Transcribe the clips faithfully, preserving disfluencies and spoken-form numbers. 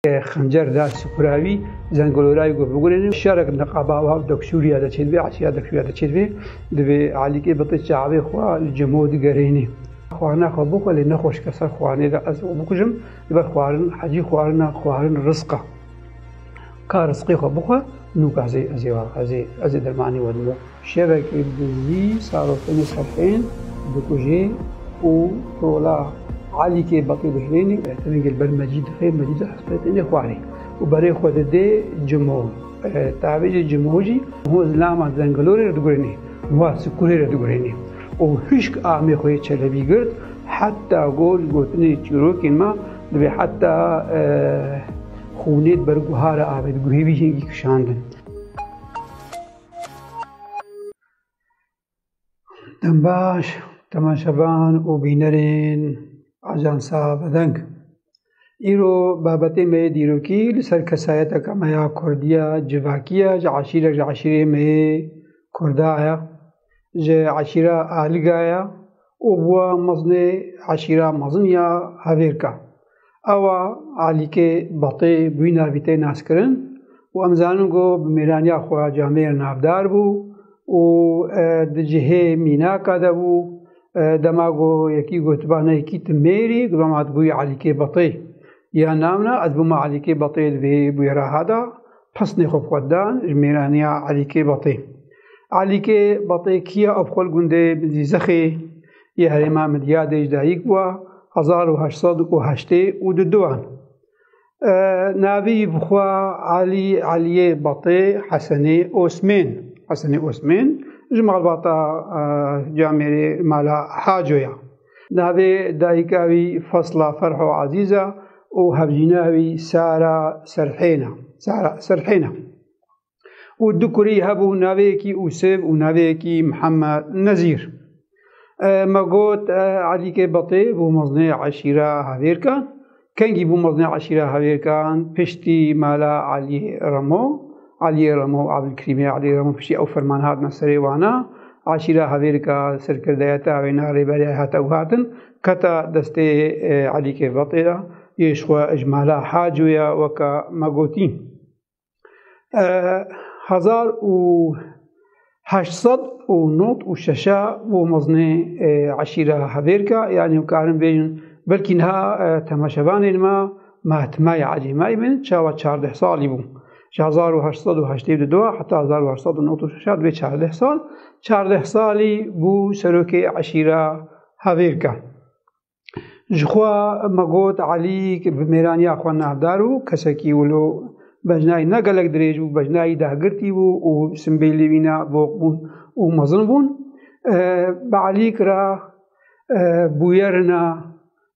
Xencer da sikuravî, Zengelorayê got bigurêne. Şerek niqaba wa Deksûriya de çêdibê, eşîra Deksûriya de çêdibê. Dibê Alîkê Bitê çavê xwe li Cimo digerênê. Xwarina xwe bixwe, lê nexweş ke ser xwarinê de ez û bikujim. Li ber xwarin, hecî xwarina xwarin rizq e. Ka rizqê xwe bixwe, nûka ez ê, ez ê, ez ê, ez ê dermanê we dimo. Şevekê dizî saroxênê serhên dikujê û tola Alîkê Batê dihêlênê, tenê gel ber Mecîd dixê, Mecîd hespetênê xwarê û berê xwe didê Cimo. E, tavêjê Cimo jî ho zilama Zengelorê re digurênê, wa Sikurê re digurênê û hişk amê xwe yê Çelebî girt, heta go ji gotinê çîrokên me dibê heta, e, xûnê di ber guhara avê di guhê wî hingî kişandin. Dem baş, temaşevan û bînerên Ajansa Bedeng. Îro babetê me yê dîrokî li ser kesayeteke me ya Kurdiya civakî ye, ji eşîrek ji eşîrê me yê Kurda ye, ji eşîra Aliga ye û bûye mezinê eşîra mezin ya Havêrka. Ew a Alîkê Batê bûyî navî tê naskirin û em zanin ku bi mêraniya xwe camêr navdar bû û, e, di cihê mînaka de bû. E, dema ku yekî gotiba ne yekî tu mêrî, ku dema tu bûyî Alîkê Batê. Ya navna ez bûma Alîkê Batê di vê bûyera ha de, pesnê xwe bi xwe dan ji mêraniya Alîkê Batê. Alîkê Batê kî ye? Ew bi xwe li gundê Zîzexê yê herêma Midyadê ji dayik bû, hezar û heşt sed û heştê û du an. E, navî bi xwe Alî, Aliyê Batê Hesenê Osmên. Hesenê Osmên ji malbata, e, camêrê mala Haco ya. Navê dayika wî Fesla Ferho Ezîz e û hevjîna wî Sara Serhêna. Sara Serhêna. Û du kurî hebû, navê yekî Ûsiv û navê yekî Mihemed Nezîr. E, me got, e, Elîkê Betê bû mezinê eşîra Havêrkan. Kengî bû mezinê eşîra Havêrkan? Piştî mala Elî Remo, Elî Remo, Abdulkerîmê Elî Remo, piştî ew ferman hatine serê wana, eşîra Havêrka serkirdeyeta wêna rêberiya hate guhatin, keta destê, e, Elîkê Betê de, yê ji xwe ji mala Haco ya, weke me gotî. E, hezar û heşt sed û nod û şeş a bû mezinê, e, eşîra Havêrka, yanî em karin bêjin, belkî niha, e, temaşevanên me matmayê ecêmayî bin, çawa çardeh salî bû. Ji hezar û heşt sed û heştê û du heta hezar û heşt sed û nod û şeş a dibê çardeh sal. Çardeh salî bû serokê eşîra Havêrka. Ji xwe me got Elî bi mêraniya xwe navdar bû, kesekî wilo bejnayî ne gelek dirêj bû, bejnayî dagirtî bû û simbêlê wîna boq bûn û mezin bûn. E, bi Elîk re, e, bûyerina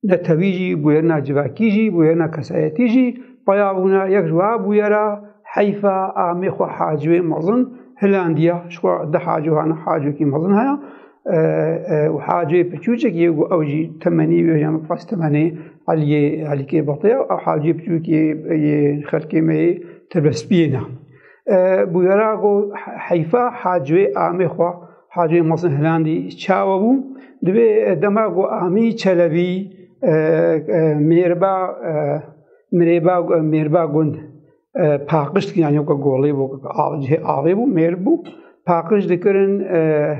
netewî jî, bûyerina civakî jî, bûyerina kesayetî jî peya bûne. Yek ji wa bûyera heyfa amê xwe Haciyê mezin hilandiya. Ji xwe du Haco hene, Hacokî mezin heye. E, e, û Hacê piçûçek yê ku ew jî temenî wê, yan pas temenê Eliyê, Elîkê Betê ye, ew Hacê piçûk yê, yê xelkê me yê Tirbespiyê ne. E, bûyera ku heyfa Hacê amê xwe, Hacê mezin hilandî çawa bû? Dibê, e, dema ku amî Çelebî, e, e, mêrba, e, mirêba, mêrba gund, e, paqij dikir, yanî weke golê bû, av, cihê avê bû, mêr bû, paqij dikirin, e,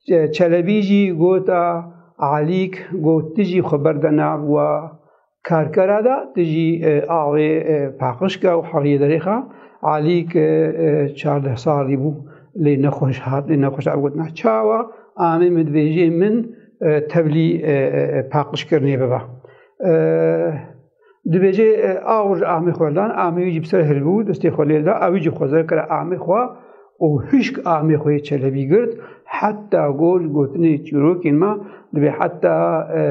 Ce-, Çelebî jî gota Alîk, got, tu jî xwe berde nav wa karkera de, tu jî, e, avê, e, paqij ke û heriyê derêxa. Alîk, e, e, çardeh salî bû, lê nexweş hat, lê nexweş hat, gotina çawa amê min dibêjê min, e, tevlî, e, e, e, paqijkirinê bibe. E, Dibêje, e, aw ji amê xwe dan, amê wî jî bi ser hilbû, destê xwe lê da, ew jî xwe zer kire amê xwe û hişk amê xwe yê Çelebî girt, heta go ji gotinê çîrokên me dibê heta, e,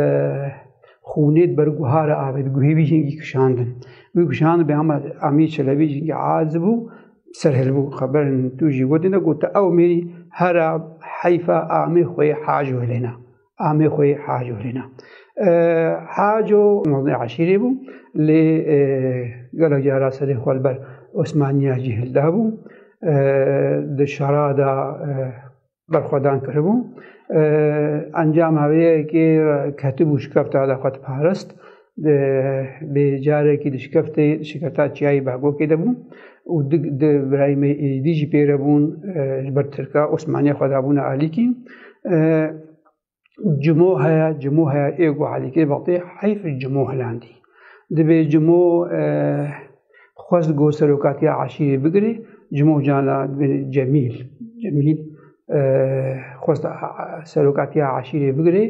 xûnê di ber guhara avê di guhê wî hingî kişandin. Wî kişand bê hema amê Çelebî jî hingî aciz bû, ser hilbû. Xeberin tu jî gotin de, got, ew mêrî hera heyfa amê xwe yê Haco hilêna. Amê xwe yê Haco hilêna. E, Haco mezinê eşîrê bû, lê, e, gelek cara serê xwe li ber Osmaniya jî hildabû. E, di şera de, e, berxwedan kiribû. E, encama vê yekê ketibû şikefta de xwe diparist. Di, bê carekî di şikeftê, şikefta çiyayê Bagokê de bû û di, di birayê me êdî jî pê re bûn, e, ji ber Tirka Osmaniya xwe dabûne alîkî. E, Cimo heye, cimo heye, ê ku Elîkê Batê heyf cimo hilandî. Dibê cimo, e, xwest ku serokatiya eşîrê bigirê, cimo cana dibê Cemîl. Cemîl, e, xwest a, a, serokatiya eşîrê bigirê,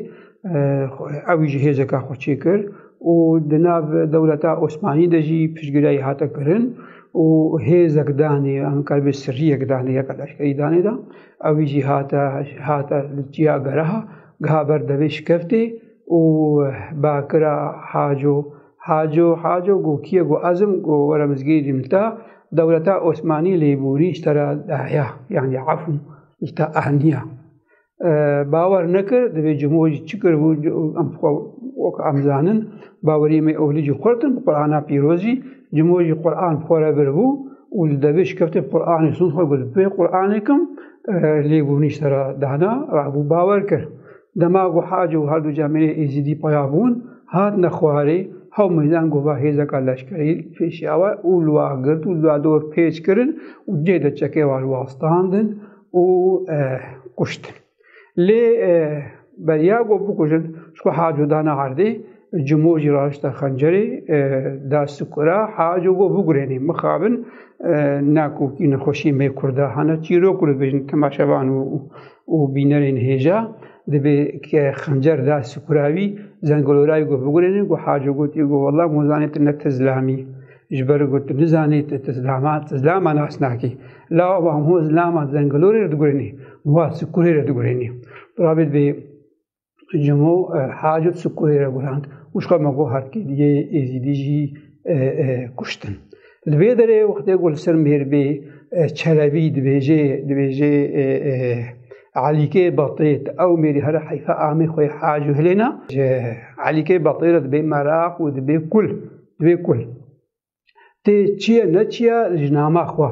e, xwe, ew jî hêzeka xwe çêkir û di nav dewleta Osmanî de jî piştgiriyayî hate kirin û hêzek danê, em karibê sirriyek danê, yek leşkerî danê da. Ew jî hate, hate li çiya Gereha, giha ber devê şikeftê û bakira Haco, Haco, Haco, go kî ye, go ez im, go were mizgînê min ta, dewleta Osmanî lêborîn ji te re daye, yanî efû li te aniya. E, bawer nekir, dibê cimo jî çi kiribû, em xwe wek em zanin, baweriyê me ewlî jî xurt in, bi Qur'ana pîroz jî, cimo jî Qur'an bi xwe re biribû û li devê şikeftê Qur'anê sund xwe got, "Bê Qur'anê kim, e, lêborîn ji te re dana", rabû bawer kir. Dema ku Haco û her du camêrê Êzîdî peya bûn, hatine xwarê, hew meydan gova hêzeka leşkerî pêşiya we û li wa girt û li wa dor pêç kirin û cê de çekê wa li wa standin û, e, kuştin. Lê, e, beriya ku bikujin, ji ku Haco dana erdê, cimo jî rarişte xencerê, e, da sikura, Haco got, "Bigurênê, mixabin, e, nakokî nexweşî me Kurda hene." Çîrok ku dibêjin temaşevan û, û, û bînerên hêja, dibê ke xencer da sikura wî, Zengilorayî got, "Bigurênê." Got, Haco gotî, got, "Wela, hûn zanê tu ne tu zilamî." Ji ber ku tu nizanî, tu, tu zilama, tu zilama nas nakî. La ava hûn zilama Zengilorê re digurênî, wa Sikurê re digurênî. Rabê dibê cimo, e, Haco Sikurê re gurand. Û ji xwe me got herkê diyê Êzîdî jî, e, e, kuştin. Li vê derê wextê ku li ser mêr bê, e, Çelebî dibêjê, dibêjê, e, e, Elîkê Batê, ew mêrî here heyfa amê xwe Haco hilêna. Ji Elîkê Batê re dibê meraq û dibê kul, dibê kul. Tê çi ye, ne çi ye, ji nama xwe,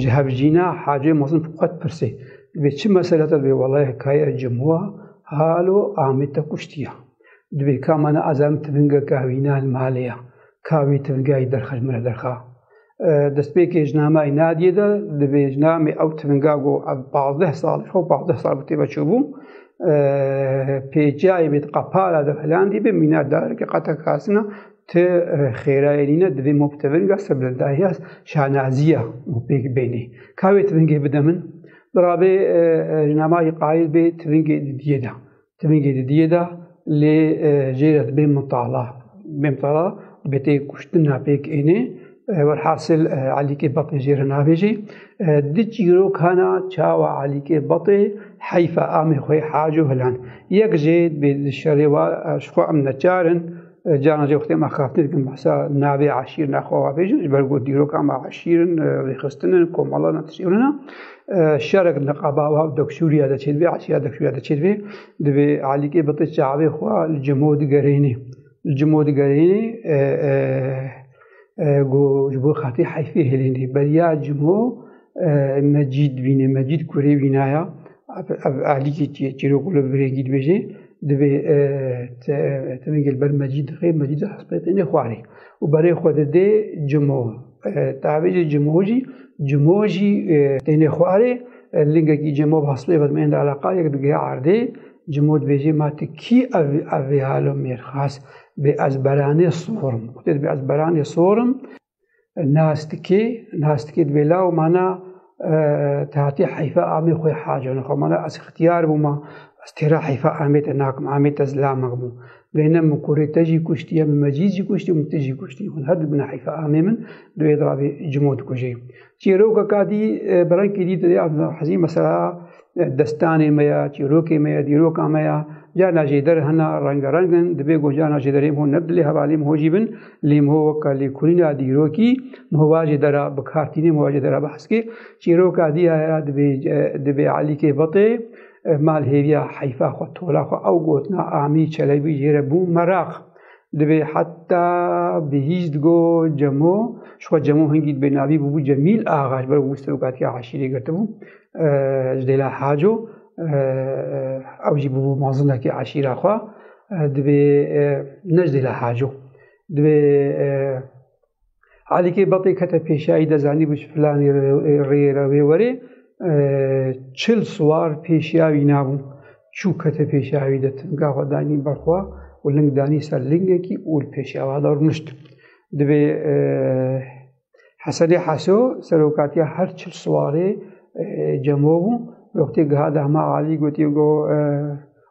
ji hevjîna Hacê Mezin xwe dipirsê. Dibê çi mesele te? Dibê wellahî hekaye cimo, halo amê te kuştiya. Dibê ka mana ez em tivingeka wîna li malê ya. Ka wî tivingayî derxe ji min re derxa. E, destpêkê ji namayî Nadiyê de, dibê ji namê ew tivinga got, ev pazdeh sal, xwe pazdeh sal bi tê ve çûbû. E, pêçiyayê bê qepala de filan dî bê mîna dareke qete kasina, ti, e, xêrayê nîne, divê mo bi tevinga seblendahiya şanaziya mo pêk bênê. Ka wê tivingê bide min? Birabê, e, e, ji namayî qayil bê tivingê didiyê de. Tivingê didiyê de lê, e, jê re dibê mitala. Bê mitala, dibê tê kuştina pêk ênê. E, werhasil, e, Elîkê Batê jê re nabêjê. E, di çîrok hana çawa Elîkê Batê heyfa amê xwe Haco hilan. Yek jê dibê di şerê wa, e, ji xwe em neçar in. E, carna jê wextê me xaftinê dikin behsa navê eşîr naxwe wa bêjin. Ji ber ku dîroka me eşîr in, e, rêxistin in, komela ne tiştê wina. E, şerek niqaba wa Deksûriya de çêdibê, eşîra Deksûriya de çêdibê. Dibê Elîkê Batê çavê xwe li cimo digerênê. Li cimo digerênê, e, e, e, go ji bo xatirê heyfê hilênê. Beriya cimo, e, Mecîd bîne, Mecîd kurê wîna ya. Ev, ev Elîkê çi-, çîrok li virêngî dibêje. Dibê, e, te-, tevingê li ber Mecîd dixê, Mecîd hespê têne xwarê. Û berê xwe didê cimo. E, tavêjê cimo jî, cimo jî, e, têne xwarê. E, lingekî cimo bi hespê ve dimên de eleqa yek digihe erdê. Cimo dibêje, "Ma tu kî ev, ev ê halo mêrxas bê ez beranê sorim." Wextê dibê ez beranê sorim, nas dikê, nas dikê dibê law mana, e, tu hatî heyfa amê xwe Haco nexwe. Mana ez ixtiyar bûma, ez têra heyfa amê te nakim, amê te zilamek bû. Vê ne min kurê te jî kuştiye, min Mecîd jî kuştî, min tu jî kuştî. Hûn her du bine heyfa amê min, dibê dirabê cimo dikujê. Çîrokeka dî, e, bi rengkî dî didê, hezî mesela, e, destanê me ya, çîrokê me ya, dîroka me ya, carna jêder hene, rengereng in, dibê ku carna jêderê min ne dilê hevalê min ho jî bin, lê min ho weka lêkolîna dîrokî, min ho wa jêdera bi kar tînê, min ho wa jêdera behs kê. Çîroka dî ya dibê, e, dibê Elîkê Batê, e, mal hêviya heyfa xwe, tola xwe, ew gotina amî Çelebî jê re bû meraq. Dibê heta bihîst go Cemo, ji xwe Cemo hingî dibê navî bûbû Cemîl Axa, ji ber ku serokatiya eşîrê girtibû, e, ji Dêla Haco, e, ew jî bûbû mezinekî eşîra xwe, e, dibê, e, ne ji Dêla Haco. Divê, e, Elîkê Betê kete pêşiya wî de, zanîbû ji filanî rê, rê, rê wê werê, e, çil siwar pêşiya wî nabû. Çû kete pêşiya wî de, tinga xwe danî ber xwe û ling danî ser lingekî û li pêşiya wa de rûnişt. Divê, e, Hesenê Heso serokatiya her çil siwarê, e, cemo bû. Wextê giha dehma Elî, gotî, got, e,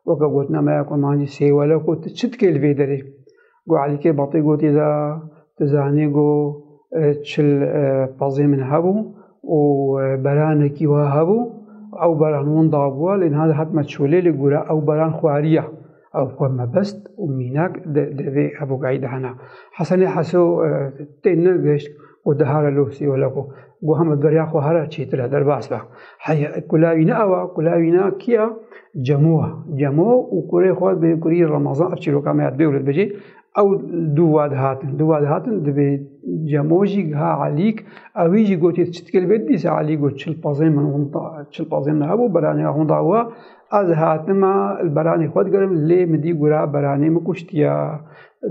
weke gotina me ya kurmancî, sêweleko, tu çi dikê li vê derê? Got Elîkê Betê, gotî da, tu zanî, got, e, çil, e, pezê min hebû û, e, beranekî wa hebû. Ew beran winda bûa, lê niha dihatime çolê, lê gura ew beran xwariya. Ew xwe mebest û mînak di, di vê hevokayî de hene. Hesenê Heso, e, tê negihişt, got, dihare lo sêweleko. Got, hema beriya xwe here çêtir e, derbas be. Hey, kula wî ne ew e, kula wî ne kî ye? Cemo e. Cemo û kurê xwe bê kurî Remezan, ev çîroka me ya divê wilo dibêjê. Ew dû wa dihatin, dû wa dihatin, divê Cemo jî giha Elîk, ewî jî gotî, çi dikê li vê dîsa? Elî got, çil pezên min winda, çil pezên min hebû, beranê winda wa, ez hatime li beranê xwe digerim, lê min dî gura beranê min kuştiya.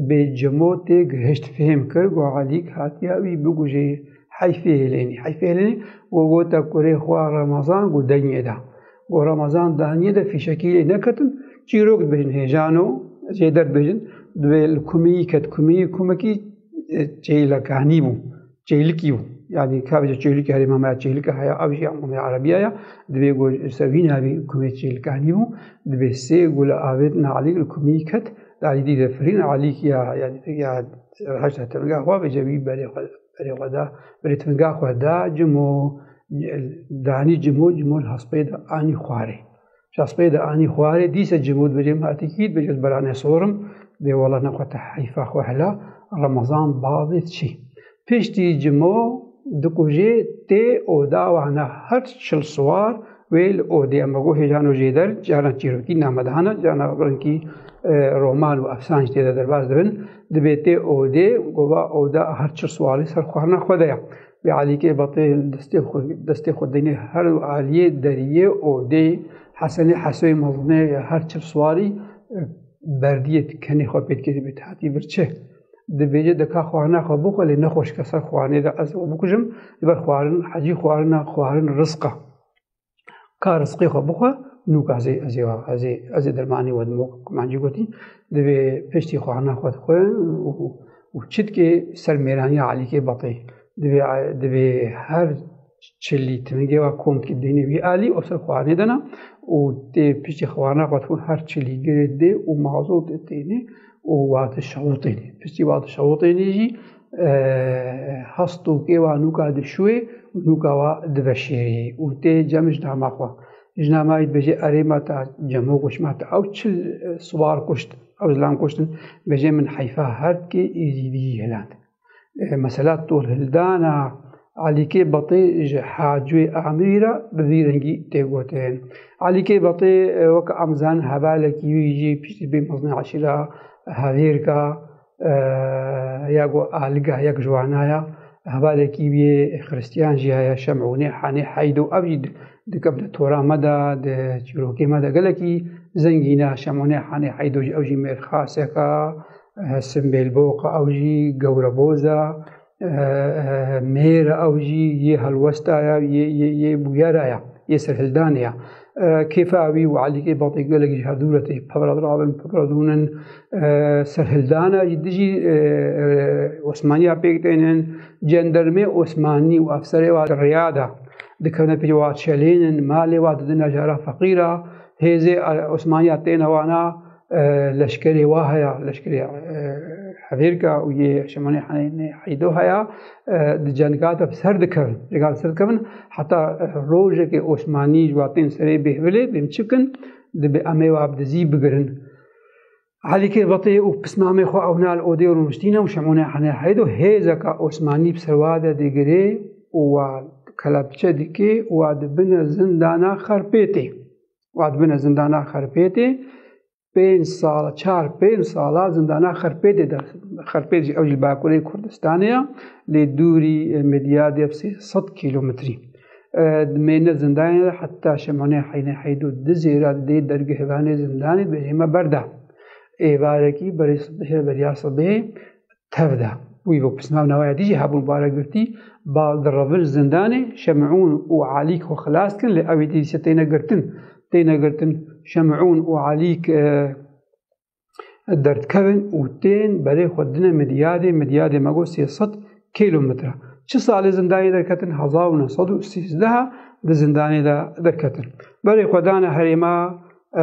Bê Cemo tê gihişt, fêm kir, got Elîk hatiye wî bikujê. Heyfê Hêlênî, heyfê Hêlênî, got, gote kurê xwe Remezan, got, deniyê de. Got, Remezan daniyê de, fîşekî lê neketin, çîrok dibêjin, hêjano, jê derdibêjin, divê li kumeyî ket, kumeyî kumekî, e, çêlekanî bû, çêlikî bû. Yanî ka bêje çêlikî, herêma me ya çêlika heye, ev jî ya Erebiya ye, divê got, ser wî navê kumê çêlikanî bû, divê sê gule avêt na Elîk, li kumeyî ket, Elî dî de firîn, Elîk ya, yanî ya reheşta tinga xwe, bêje wî berê xwe, berê xwe da, berê tinga xwe da Cimo, danî Cimo, Cimo li hespê de anî xwarê. Ji hespê de anî xwarê, dîse Cimo dibêje, min hatî kî, dibêje, ez beranê sorim, dê wela nexwe te heyfa xwe hela, Remezan bavê diçî. Piştî Cimo dikujê, tê oda wana her çil siwar wê li odê. Em got hêjano jêder, caran çîrokî name dihane, caran rengî, e, roman û efsan jî tê de derbas dibin. Dibê tê odê, gova oda her çil siwarî ser xwarina xwe de ye. Vê Elîkê Betê destê xwe, destê xwe dînê her aliyê deriyê odê, Hesenê Hesoyê mezinê ya her çil siwarî, e, berdiyê kenê xwe pê dikê, dibê hatî vir çi? Dibêje, de ka xwarina xwe bixwe, lê nexweşke ser xwarinê de ez bikujim, ji ber xwarin, hecî xwarina, xwarin rizq e. Ka rizqê xwe bixwe, nûka ez ê, ez ê, ez ê, ez ê dermanê we didim, wek min cî gotî, divê piştî xwarina xwe dixwe û, û çitkê ser mêraniya Elîkê Betê. Divê, divê her çilî tingê wa kom dikê dînê wî alî, o ser xwarinê dena û tê piştî xwarina xwe dixwe her çilî girê dê û mazotê tênê û wa dişewitênê. Piştî wa dişewitênê jî, e, hestokê wa nûka dişuê û nûka wa diveşêrê û tê cem ji dama xwe. Ji dama wî dibêje, erê ma ta Cemo kuşt, ma ta ew çil, e, siwar kuşt, ew zilam kuştin, dibêje, min heyfa her dikê Êzîdiyî hiland. E, mesela tolhildana Elîkê Betê ji Hacûyê Amirî re bi vî rengî tê gotin. Elîkê Betê, e, weke em zanin hevalekî wî jî piştî bê mezinê eşîra Hevêrka, e, ya ku Aliga yek ji wana ya, hevalekî wî yê Xiristiyan jî heye, Şemûnê Hanê Heydo, ev jî di, dikevne tora me de, di çîrokê me de gelekî zengîn e. Şemûnê Hanê Heydo jî, ew jî mêrxasek e, e, simbêlbok e, ew jî gewreboz e, e, e, mêr e, ew jî yê helwesta ye, yê, yê, yê bûyera ye, yê serhildanê ye. E, kêfa wî û Elîkê Betê gelek ji hevdû re tê pevradin, pevradûnin, e, serhildana jî dijî, e, e, Osmaniya pêk tênin, cendermê Osmanî û efserê wa rêya de dikevne pêş wa, çelênin, malê wa didine jara feqîra, hêzê, e, Osmaniya têne wana, e, leşkerê wa heye, leşkerê, e, Hevêrka û yê Şemûnê Hanê Heydo heye, e, di cenga de bi ser dikevin, cenga de bi ser dikevin, heta, e, rojekê Osmanî ji wa tên serê bêhvilê, bên çi bikin, dibê em ê wa bi dizî bigirin. Elîkê Betê û pismamê xwe ew na li odê rûniştîne û Şemûnê Hanê Heydo hêzeka Osmanî bi ser wa de digirê û wa kelepçe dike û wa dibine zindana Xerpêtê. Wa dibine zindana Xerpêtê. Pênc sala, çar pênc sala zindana Xerpêtê de, Xerpêt jî ew jî li bakurê Kurdistanê ye, lê dûrî, e, Midyadê bi sê sed kîlometrî. E, dimêne zindanê de heta Şemûnê Hanê Heydo dizêra dê dergehvanê zindanê dibêje me berda. Êvarekî berê sibihê, beriya sibihê tev de. Wî bo pisnav newaya dî jî hebûn bara girtî, ba direvin zindanê, Şemûn û Elîk xwe xilas dikin, lê ew ê dîsa têne girtin. Têne girtin, Şemûn û Elîk, e, derdikevin û tên berê xwe dine Midyadê, Midyadê me got sê sed kîlometre. Çi salê zindanê derketin? Hezar û neh sed û sîzdeh di zindanê de derketin. Berê xwe dane herêma,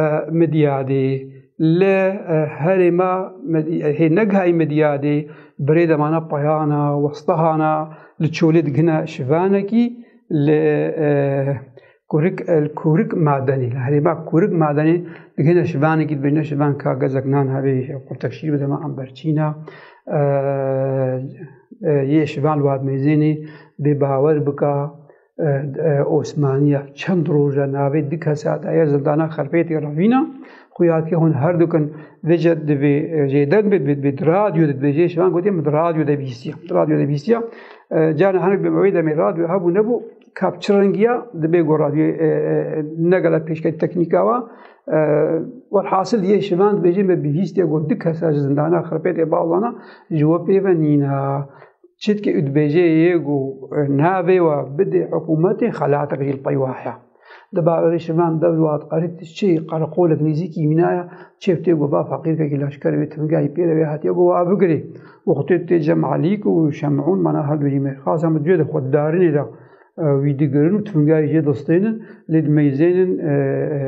e, Midyadê. Li, e, herêma Mid-, hê negihayî Midyadê, birê demana Payana, Westehana, li Çolê digihine şivanekî, li, e, Kurik, el Kurik Madenê, li herêma Kurik Madenê digihine şivanekî, dibêjine şivan ka gezek nan hebe, qurtek şîr bide me, em berçîna, e, e, yê şivan li Wad Mêzênê bê bawer bika, e, e, Osmaniya çend roja navê du kesa daye zindana Xerpêtê revîna, xuya dike hûn herdukin vêce dibê, e, jêden bê, dibê, dibê di radyo de dibêjê, şivan gotiye, min di radyo de bihîstiya. Di radyo de bihîstiya. E, carna hinek bê me wê demê radyo hebû nebû, ka bi çi rengiya, dibê ku radyo, e, e, ne gele pêşketî teknîka wa. E, welhasil yê şivan dibêjê me bihîstiye ku du kesa ji zindana Xerpêtê bavdana ji we pê ve nîna. Çitke û dibêje yê ku, e, navê we bidê hikûmetê, xelatek jî li pey we heye. Di bawerê şivan dev li Wad Qerit çi qereqolek nêzîkî wîna ye, çêv tê ku va feqîrkekî leşkerê wê tivingayî pê re wê hatiye ku wa bigirê. Wextê tê cem Elîk û Şemûn, mana her du jî mêrxas, em di cihê de xwe di darinê de, e, wî digirin û tivingayî jê distênin, lê dimeyzênin, e, e,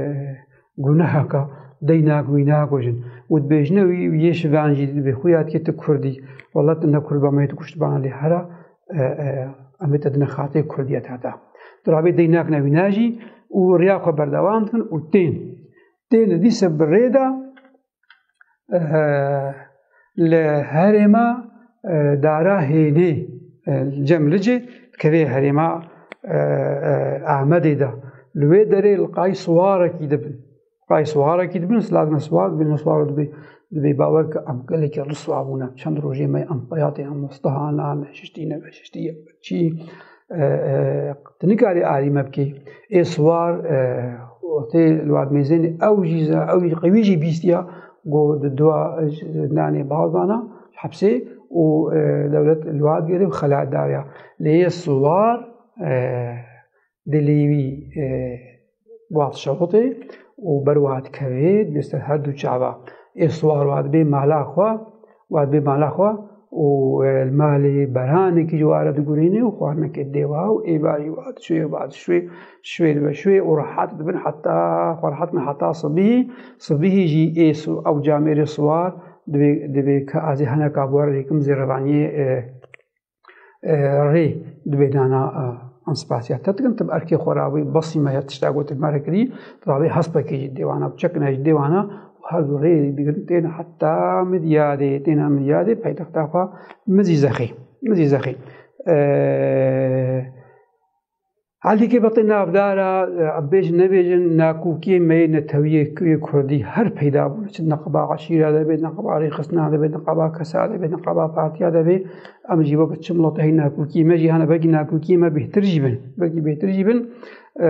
guneheka, deynak wî nakujin. Û dibêjine wî, wî yê şivan jî dibê xuya dike tu Kurdî. Wela tu ne Kurd ba me yê tu kuştibana lê hera, e, e, em ê te dine xatê Kurdiyet heta. Tu rabê deynak ne wîna jî û riya xwe berdewam dikin û tên. Tên dîse bi rê de, e, li herêma, e, Dara Hênê, e, cem Licê, dikeve herêma, e, e, Amedê de. Li wê derê li qay siwarekî dibin. Qay siwarekî dibin, siladine siwar, dibin siwar dibê, dibê bawer ke em gelekî riswa bûne. Çend rojê me em peyatê em mostehana, neşiştî, neveşiştî, çî, e, e, tu nikarî arî me bikî. Ê siwar, e, wextê li Wad Mêzênê ew jî ze-, ew jî qewî jî bîstiya, ku di dua, e, nanê bavdana hepsê û, e, dewlet li Wad girê û xelat dawiya. Lê yê siwar, e, dilê wî, e, Wad şewitê û ber Wad kevê, dibê ser her du çava. Ê siwar Wad bê mala xwe, Wad bê mala xwe û, e, li malê beranekî ji ware digurînê û xwarinekê dê wa û êvarî Wad şwê, Wad şwê, şwê dibe şwê û rehat dibin heta xwe rehat me heta sibihî. Sibihî jî ê su-, ew camêrê siwar dibê, dibê ke azê heneka bi were rêkim zêrevaniyê, e, e, rê dibê nana, e, em spasiya te dikin. Tim erkê xwe rabî besî me ya tişta gotin me re kirî, rabî hespekê jî dêwana, çekine jî dêwana û her du rê digirin tên heta Midyadê, têna Midyadê paytexta xwe Mizîzexê. Mizîzexê. E, Elîkê Betê navdara, e, bêjin nebêjin, nakokiyê me yê netewiyê yê Kurdî her peyda bûne. Çi neqeba eşîra de bê, neqeba rêxistina de bê, neqeba kesa de bê, neqeba partiya de bê. Em jî weke çi milet hey nakokiyê me jî hene, belkî nakokiyê me bêhtir jî bin. Belkî bêhtir jî bin. E,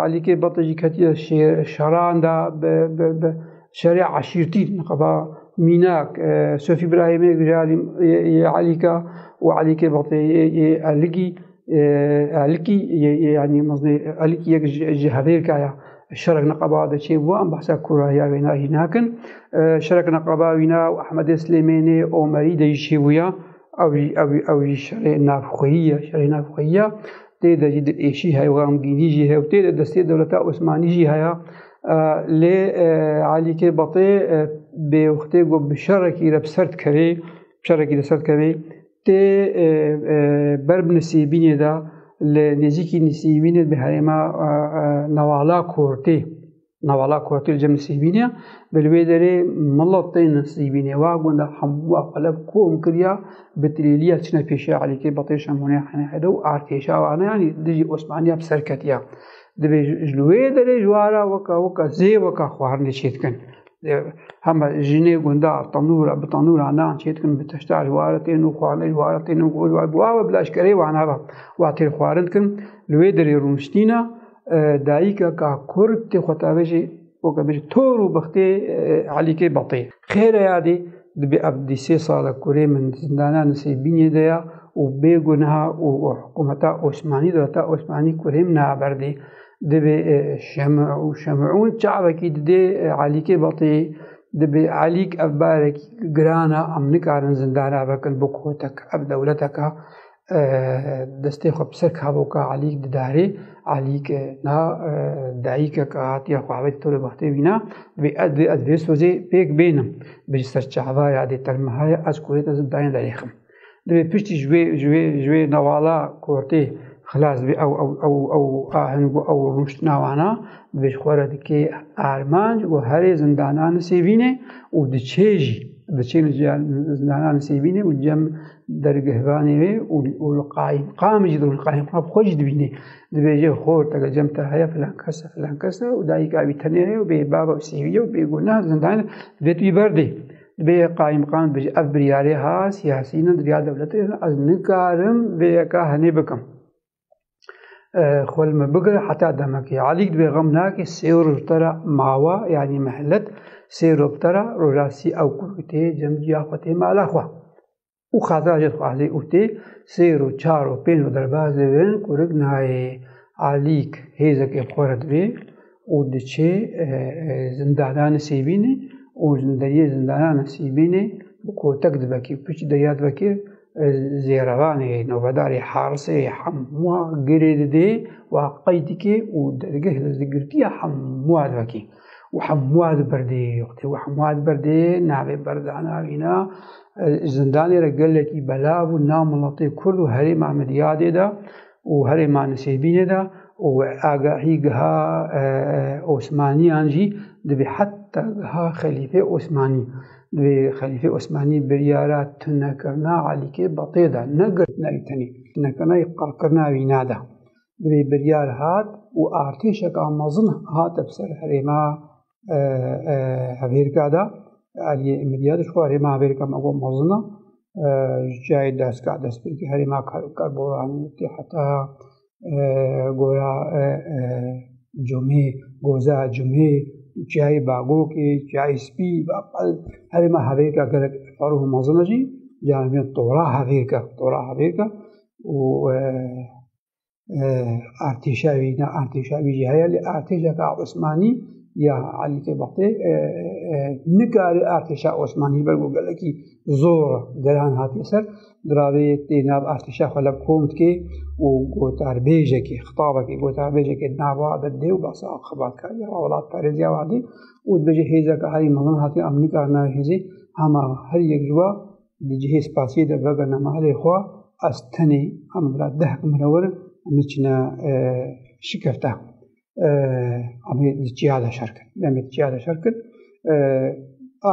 Elîkê Betê jî ketiye şê-, şeran de bi, bi, bi şerê eşîrtî, neqeba Mînak, e, Sofî Birahîmê, Gujalî, yê, yê Elîka û Elîkê Betê yê, yê Eligî, e, Elikî, yê, yê, yanî mezinê Elikî yek ji, ji hevêrka ya şerek neqeba de çêbû, em behsa kurahiya wêna jî nakin. E, şerek neqeba wîna û Ehmedê Silêmênê Omerî de jî çêbûya. Ew jî, ew, ew jî şerê navxweyî ye, şerê navxweyî ye. Tê de jî dilêşî heye, xemgînî jî heye û tê de destê dewleta Osmanî jî heye. E, lê, e, Elîkê Betê, e, bê wextê ku bi şerekî re bi ser dikevê, bi şerekî re ser dikevê, tê, e, e, ber bi Nisêbînê de, li nêzîkî Nisêbînê bi herêma, e, e, Newala Kortê. Newala Kortê li cem Nisêbînê ye. Bi li wê derê milet tên Nisêbînê. Wa gunda hemû wa xwe lev kom kiriya, bi tilêliya çine pêşiya Elîkê Betê Şemûnê Henê Hede û artêşa wana, yanî dijî Osmaniya bi ser ketiya. Dibê ji, ji li wê derê ji wara weka, weka zê weka xwarinê çê dikin. Hema jinê gunda tenûra, bi tenûra nan çê dikin, bi teşta ji ware tên û xwarinê ji ware tên û ji ware, wa we bi leşkerê wana ve, wa têr xwarin dikin, li wê derê rûniştîna, e, dayikeka Kurd tê xwe tavêjê, weke bêjî tor û bextê, e, Elîkê Betê. Xêre yadê, Dibê ev dî sê sal e kurê min di zindana Nisêbînê de ya û bê guneha û hikûmeta Osmanî, dewleta Osmanî kurê min naberdê. Dibê, e, Şem-, û Şemûn çavekî didê, e, Elîkê Batê, dibê Elîk ev barekî giran e, em nikarin zindana vekin bi kotek, ev dewleteka, e, destê xwe bi ser kavoka Elîk didarê. Elîk, e, na, e, dayikek hatiye xwe avêt tolê bextê wîna, dibê ez, ez vê sozê pêk bênim. Bi ser çava ya dê termeha ya ez kurê te zindana derêxim. Dibê piştî ji wê, ji wê, ji wê newala kortê xilas dibê ew, ew, ew, ew aheng û ew rûniştina wana, dibê ji xwe re dike armanc û herê zindana Nisêbînê û diçê jî, diçê li zindana Nisêbînê û cem dergehvanê wê û, û li qayîmqam jî, li qayîmqam xwe jî dibînê. Dibêje, xorteke cem te heye, filan kes e, filan kes e û dayika wî tenê heye û bê bava û sêwî ye û bê guneh, zindana, divê tu wî berdê. Dibê qayîmqam dibêje, ev biryarê ha siyasî ne, di riya dewletê ne, ez nikarim vê yeka henê bikim. E, xwe li min bigire heta demekê. Elîk dibê xem nake, sê roj bi te re mawa, yanî mehlet, sê roj bi te re, roja sî ew kurk tê cem ciya xwe, tê mala xwe. Û xatira jê dixwaze û tê sêr û çar û pênc û derbas dibin, kurik nayê. Elîk hêzekê bi xwe re dibê û diçê, e, e, zindana Nisêbînê û ji deriyê zindana Nisêbînê bi kotek divekê, piçî deriya divekê, e, zêrevanê, novedarê, harisê hemûa girê didê, wa qey dike û dergeh li girtiya hemûa divekê. Û hemûa diberdê, wextê û hemûa diberdê, navê berdana wîna, e, zindanê re gelekî belav û nav miletê Kurd û herêma Midyadê de û herêma Nisêbînê de û agahî giha, e, e, Osmaniyan jî dibê heta giha Xelîfê Osmanî. Dibê Xelîfê Osmanî biryara tunekirina Elîkê Batê de, ne girtina wî tenê, tunekirina wî, qirkirina wîna de. Dibê biryar hat û artêşeka mezin hate bi ser herêma, e, e, Hevêrka de. Aliyê Midyadê ji xwe herêma Hevêrka me got mezin e, e, ji cihê Daska dest pê dike, herêma Kar-, Karboranê tê heta, e, goya, e, e, Cumê, Goza Cumê, çiyayê Bagokê, çiyayê Spî, ba-, herêma Hevêrka gelek ferû mezin e jî, yanî tora Hevêrka, tora Hevêrka û, e, e, artêşa wî, ne artêşa wî jî heye, lê artêşeka Osmanî ya Elîkê Batê, e, e, nikare artêşa Osmanî ber ku gelekî zor, geran hatiye ser, diravê tê nav artêşa xwe lev kom dike û gotarbêjekê, xitabekê, gotarbêjekê nava de dê û basa xebatkariya welatparêziya wa dê û dibêje hêzeke herî mezin hatiye, em nikarine hêzê hema her yek ji we di cihê spasiyê de vegere malê xwe, ez tenê, em bira dehek min re werin, em ê çine, e, şikefte. E, em ê di çiya de şer kin. Em ê di çiya de şer kin. E,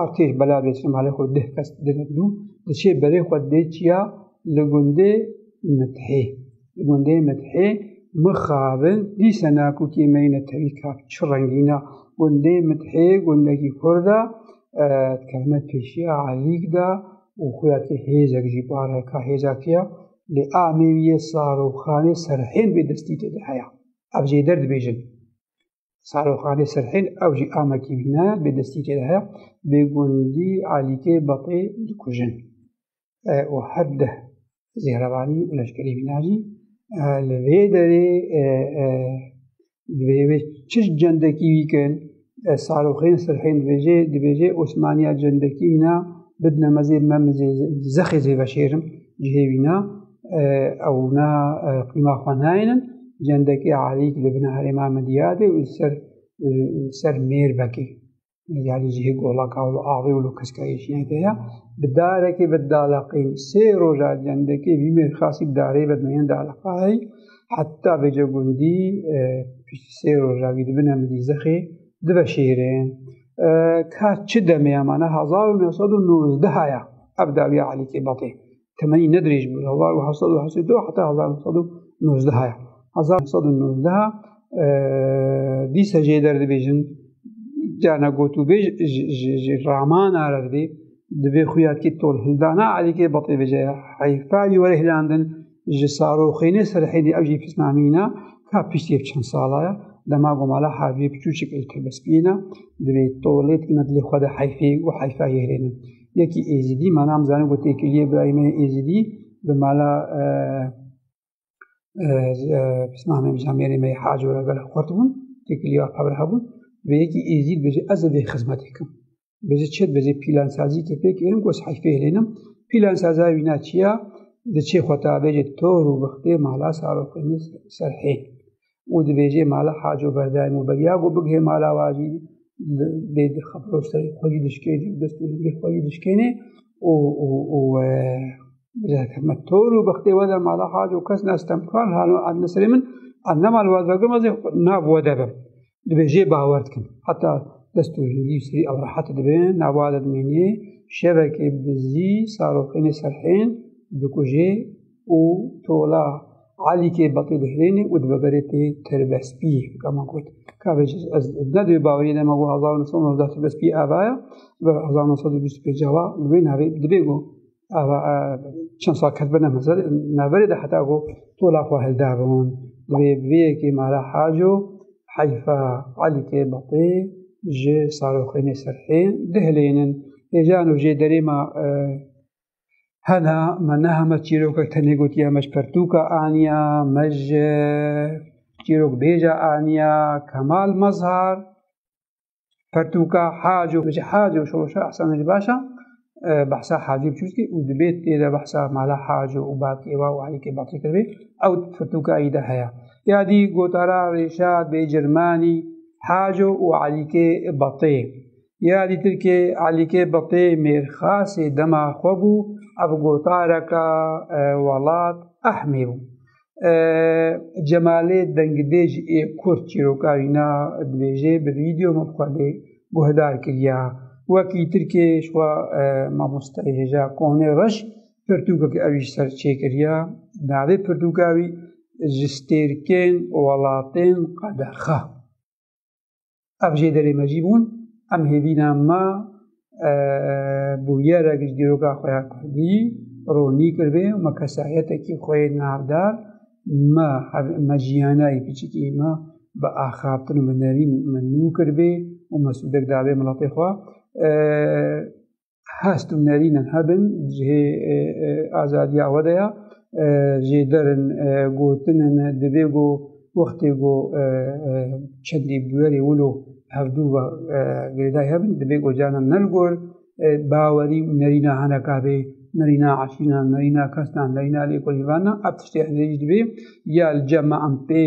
artêş bela bê çine malê xwe, deh kes dine dû, diçê berê xwe dê çiya li gundê Mithê. Li gundê Mithê mixabin, dîsa nakokê me yîne tevî ka çi rengîna. Gundê Mithê gundekî Kurd e, e, dikevine pêşiya Elîk de û xuya dike hêzek jî bareka hêza kiya, lê amê wî yê Saroxanê Serhên bê destî tê de heye. Ev jê der dibêjin. Saroxanê Serhên ew jî amekî wî ne, bê destî tê de heye, bê gundî Elîkê Batê dikujin. E, û her deh zêrevanî û leşkerî wîna jî, e, li vê derê, e, e, divê wê çi cendekî wî kin, e, Saroxên Sirhên dibêje, dibêje Osmaniya cendekî wîna bidine me zê, me, me zê, zexê zê veşêrim cihê wîna, e, ew na, e, qîma xwe nayênin, cendekê Elîk li bin herêma Midyadê û li ser, e, li ser Mêrbekê. Yanî cihê golaka û avê û lokiskayê jî heye. Bi darekê bi daleqîn sê roja cendekê vî mêrxasî bi darê ve dimeyên daleqa hey. Heta vêce gundî, e, piştî sê roja vî dibine midî zexê diveşêrin. E, ka çi demê ya mane hezar û neh sed û nozdeh ya ev dawiya Elîkê Batê. Temenî ne dirêj bû. Hezar û heft sed û heştê du heta hezar neh sed û nozdeh heye. Hezar neh sed û nozdeh, e, dîsa jê derdibêjin. Carna gotûbêj ji, ji, ji ramana re dibê, dibê xuya dikê tol hildana Elîkê Batê bêje, heyfa wî were hilandin, ji Saroxênê Serhênê ew jî pisnamîna ka piştî ev çend sala ye, dema ku mala Hacî Piçûçik li Tirbespiyê ne, dibê tolê dikine dilê xwe de heyfê û heyfa yê hirênin. Yekî Êzidî, mana em zanin ku têkiliyê birayê me yê Êzidî bi mala, e, e, e, pisnamê camêrê me yê Haco re gelek xurt bûn, têkiliya xwe hebûn. Vê yekî Êzîd bêje, ez ê vê xizmetê kim. Bêje çi? Bêje pîlansazî ke pê kirin, ku ez heyfê hilênim. Pîlansaza wîna çi ya? Diçê xwe tabêje tor û bixtê mala Saroxênê Serhên. Û dibêje mala Haco berdaym û beriya ku bigihê mala wa jî bê di xebrostarê xwe jî dişkênê û dest û lingê xwe jî dişkênê û, û, û, e, bêje me tor û bixtê we de mala Haco kes ne stemkar, halo ez ne serê min, ez ne mal we vegirim, ez ê nav we de bim. Dibêje bawer dikim. Heta dest û lingî û serî ew rehet dibe, nav wa de dimêne, şevekê bizî Saroxênê Serhên dikuje û tola Elîkê Betê dihêlêne û dibibere tê tirbespiyê, weka me got. Ka vê jî ez ne di wê baweriyê de me got hezar û neh sed û newzeh tirbespiyê ava ye, bi hezar û neh sed û bîst û pênc ava li wê navê dibe got ava, e, çend sal ketibine mezin, navberê de heta got tola xwe hildabin. Divê bi vê yekê mala Haco heyfa Elîkê Betê ji Saroxênê Serhên dihilênin. Hêjan û jê derê me, e, Hena me ne heme çîrokek tenê gotiye, me ji pertûka aniya, me ji çîrokbêja aniya, Kemal Mezhar, pertûka Haco, ji Haco Şoşa Ehsen Elî Başa, e, behsa Hacî Biçûskî û dibê tê de behsa mala Haco û bavkê wa û Elîkê Betê kiribe, ew pertûka wî de heye. Ya dî gotara Rêşad Bêcirmanî, Haco û Elîkê Betê. Ya dîtirkê Elîkê Betê mêrxasê dema xwe bû, ev gotareka, e, Welat Ehmê bû. E, Cemalê dengbêj ê Kurd çîroka wîna dibêje, bi vîdeo min bi xwe lê guhdar kiriya. Wekî tirkê ji xwe, e, mamosteyê hêja Konê Reş pirtûkek ew jî ser çêkiriya. Navê pirtûka wî ji stêrkên welatên qedexe. Ev jê derê me jî bûn. Em hêvîna me, e, bûyerek ji dîroka xwe ya kurdî ronî kiribe û me kesayetekî xwe yê navdar, me hev-, me jiyana yê piçikî me bi axaftin û bi nerîn me nû kiribe û me sûdek dabe miletê xwe. E, hest û nerînin hebin, cihê, e, e, azadiya we de ya, e, jêder in, e, gotin in, divê ku wextê ku, e, e, çendî bûyerê wilo hevdû ve, e, girêdayî hebin, divê ku canan ne li gor, e, bawerî û nerîna heneka bê, nerîna eşîran, nerîna kesnan, nerîna lêkolînvanan, ev tiştê hindê jî divê ya li cem me em pê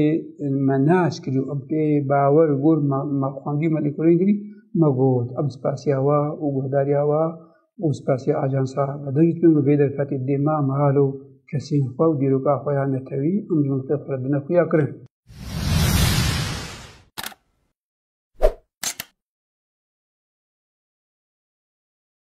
me nas kirî û em pê bawer gor me, me xwendî û me lêkolîn kirî, me got. Em spasiya we û guhdariya we û spasiya ajansa Medengî dikin ku vê derfetê dê me, me halo kesên xwe û dîroka xwe ya netewî em ji miletê xwe re dine xuya kirin.